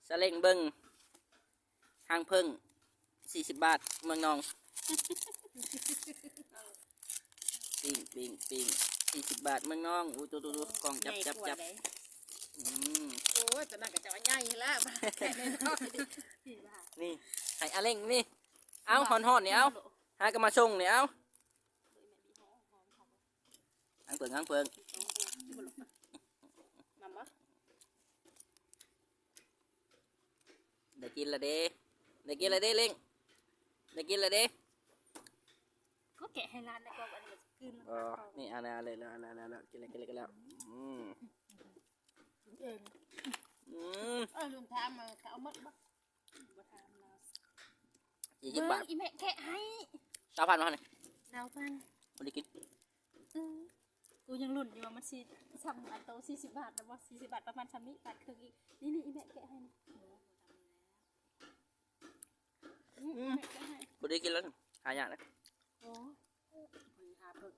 ສະເຫຼັ້ງເບິ່ງ ຫາງເຜິ້ງ ສີ່ສິບບາດ ເມືອງນອງ ປີ້ງ ປີ້ງ ປີ້ງ ສີ່ສິບບາດ ເມືອງນອງ. ໂອ້ ໂຕໆໆ ກ້ອງຈັບ ຈັບ ຈັບ ອືມ ໂອ້ຍ ຕົວນັ້ນກໍເຈົ້າວ່າໃຫຍ່ແລ້ວ ແຄ່ນ້ອຍໆ ນີ້ ໃຫ້ອາເຫຼັ້ງນີ້ ເອົາ ຮ້ອນໆ ນີ້ ເອົາ ຫາກໍມາສົ່ງນີ້ ເອົາ ຫາງເຜິ້ງ ຫາງເຜິ້ງ ນຳບໍ່? ໄດ້ກິນລະເດ້ ໄດ້ກິນລະເດ້ ເຫຼັ້ງ ໄດ້ກິນລະເດ້. ກໍແກະໃຫ້ຫຼານແລ້ວກໍອັນນີ້ກໍຄືນ ອໍ ນີ້ ອັນນັ້ນເລີຍ ເລີຍ ເລີຍ ເລີຍ ກິນແລ້ວ ກິນແລ້ວ ກິນແລ້ວ. ອືມ ກິນເອງ ອືມ ເອີ ລຸງຖາມມາ ເຂົາເອົາໝົດບໍ່? ບໍ່ຖາມລາວ ສີ່ສິບບາດ ເບິ່ງອີ່ແມ່ແກະໃຫ້ ຊາວພັນບໍ່ຫັ້ນນີ້? ຊາວພັນ ບໍ່ໄດ້ກິນ. ເອີ ກູຍັງລຸ້ນຢູ່ວ່າມັນຊິຊ່ຳອັນໂຕສີ່ສິບບາດນະບໍ່? ສີ່ສິບບາດປະມານຊ່ຳນີ້ ບາດເຄິ່ງອີກ. ນີ້ໆ ອີ່ແມ່ແກະໃຫ້ນີ້ ອືມ ແກະໃຫ້ ບໍ່ໄດ້ກິນແລ້ວ ຫາຍາກເດ້. ໂອ້ ເພິ່ນຫາເພິ່ນ